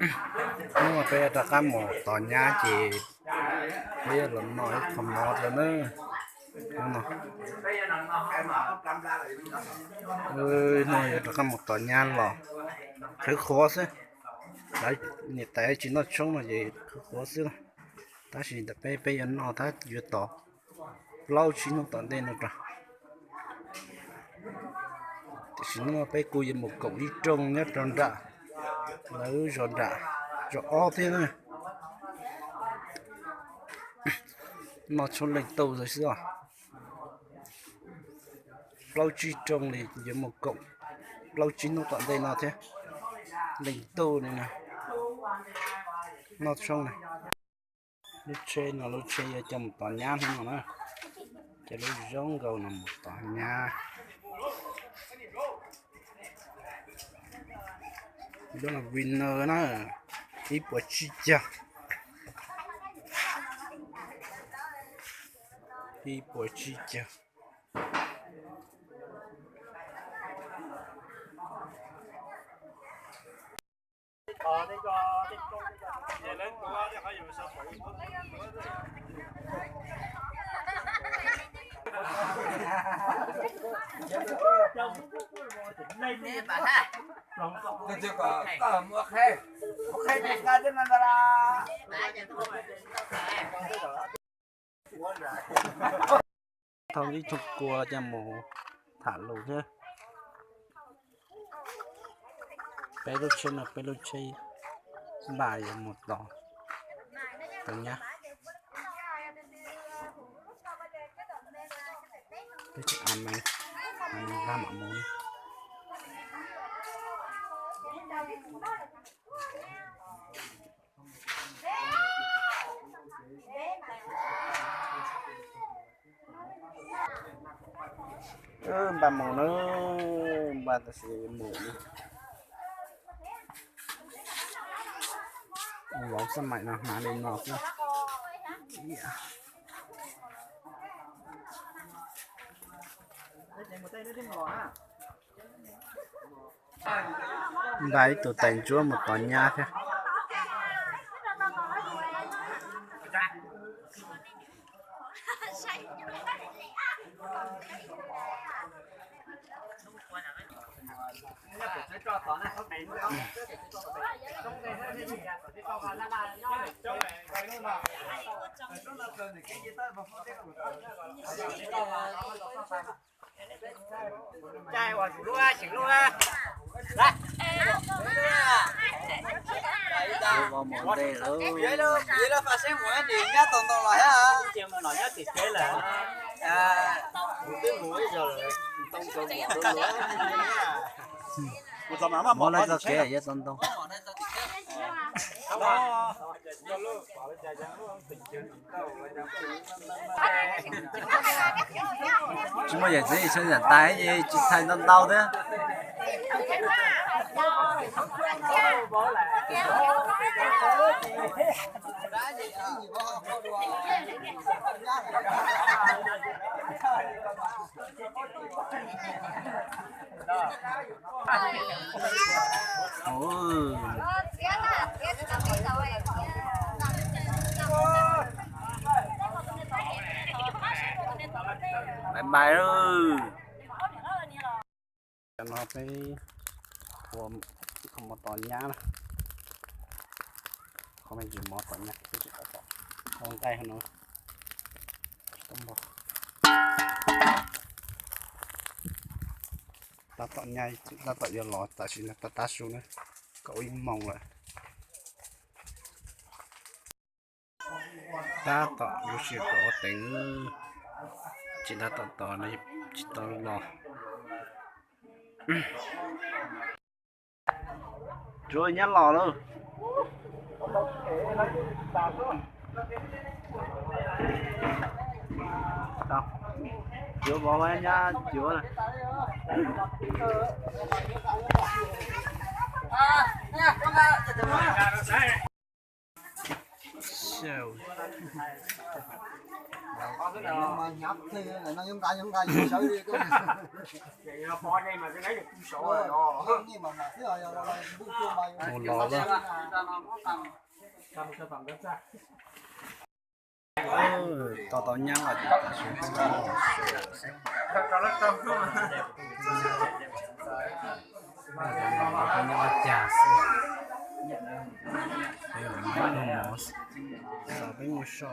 Hnub no peb yuav rov qab mus tov nyab ces peb yuav los noj ib qho mov dua na. Hnub no, hnub no yuav rov qab mus tov nyab los khwv qhuav xwb. Lawv niam tais tsis noj tshoob no ces khwv qhuav xwb. Tab sis ntawm peb, peb yuav noj thiab yuav tov plaub tsib hnub tom ntej no rau. Tiam sis hnub no peb kuj yuav mus koom ib rooj nyob rau nram lawv zos nram, zos ob thiab na. Noj tshoob leej tauj xwb os. Plaub tsib rooj li yuav mus koom plaub tsib hnub tom ntej no thiab. Leej tauj li na, noj tshoob na. Lub tsheb no lub tsheb yuav coj mus tov nyab hnub no na. Cov lub zoo nkaus no mus tov nyab. Lub no winner na, ib puas tsib caug. Ib puas tsib caug. Thauj ib thooj kua coj mus tham lus thiab. Peb lub tsheb no peb lub tsheb npaj yuav mus tod, tod nyab. Peb tseem a me, a me npaj mam mus. Npaj mus na, npaj tab sis mus na. Vauv xab maim no hnav li no xwb. Npaj ib tug tais ntsuab mus tov nyab thiab. Ua mov ntej lawm. Muab lawv txoj kev yuav tau ntoo. Tsis muaj yawm txiv sawv ntxov tais ces tsis txhais ntau ntau thiab. Bye bye. Cov no peb ua qhov mov tos nyab na. Qhov me ntsis mov tos nyab, ua nqaij no. Tab tom nyab, tab tom yuav los tam sim no tab tab su na, kaum ib moos lawm. Tab tom lub sij hawm kaum ob teev, tsis tab tom tos no tsis tau los. Tsuav nyab los lawm. Cuav vov nyab cuav. Mus los lawm. Tau tau nyab los ces tam sim peb mus, peb nyab cag xwb, peb mus so, peb mus so.